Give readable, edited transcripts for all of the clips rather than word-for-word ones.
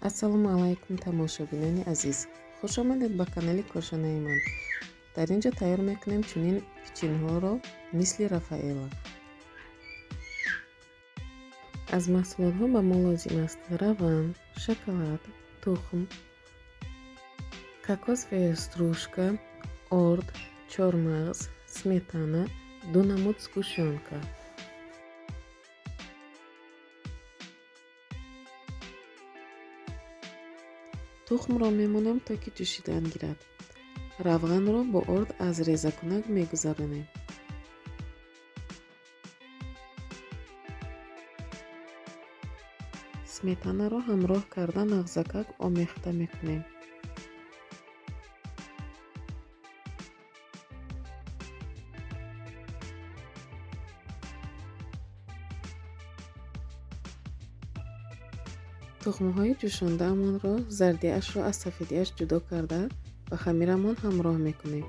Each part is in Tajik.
Ассалому алайкум, тамошобинони азиз, хуш омадед ба канали Кошонаи ман. Дар ин ҷо тайёр мекунем чунин печеньеҳоро мисли Рафаэла. Аз маҳсулотҳо ба мо лозим аст равған, шоколад, тухм, кокосовая стружка, орд, чормағз, сметана, ду намуд сгущёнка. Тухмро мемонем, то ки ҷӯшидан гирад. Равғанро бо орд аз резакунак мегузаронем. Сметанаро ҳамроҳ карда нағзакак омехта мекунем. Тухмҳои ҷӯшондаамонро зардиашро аз сафедиаш ҷудо карда ба хамирамон ҳамроҳ мекунем.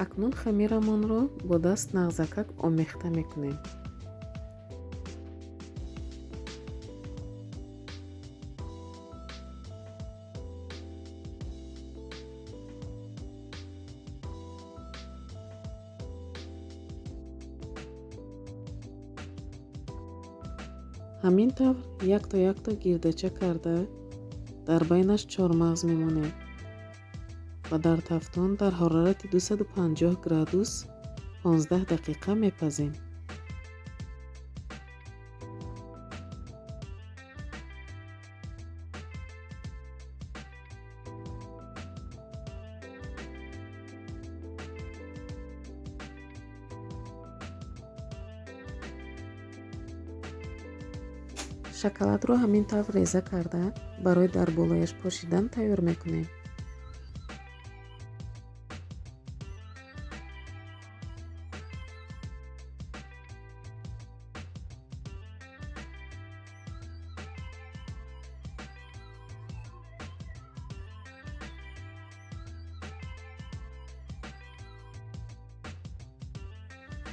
Акнун хамирамонро бо даст нағзакак омехта мекунем. Ҳамин тавр якто-якто гирдача карда дар байнаш чормағз мемонем ва дар тафтон дар ҳарорати 250 градус 15 дақиқа мепазем. Шоколадро ҳамин тавр реза карда барои дар болояш пошидан тайёр мекунем.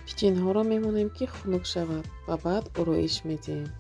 Печеньеҳоро мемонем, ки хунук шавад ва баъд ороиш медиҳем.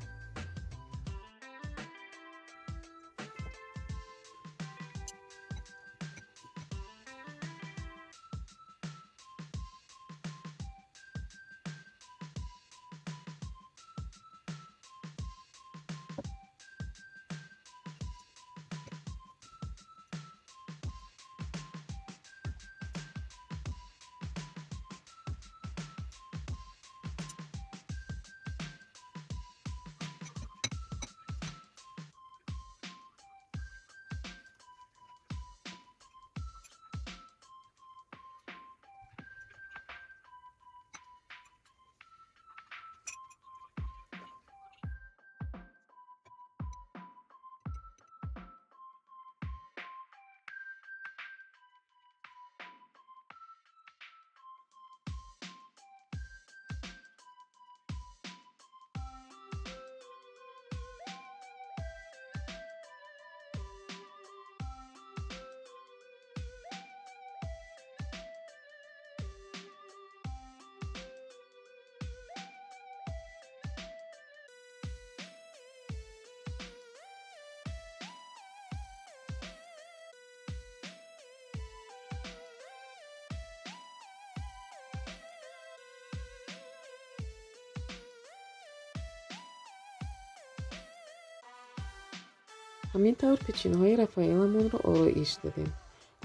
Ҳамин тавр печеньеҳои Рафаэламонро ороиш додем.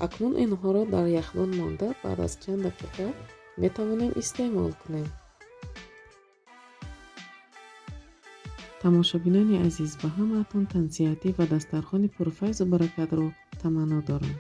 Акнун инҳоро дар яхдон монда баъд аз чанд дақиқа метавонем истеъмол кунем. Тамошобинони азиз, ба ҳамаатон тансиҳатӣ ва дастархони пурфайзу баракатро таманно дорам.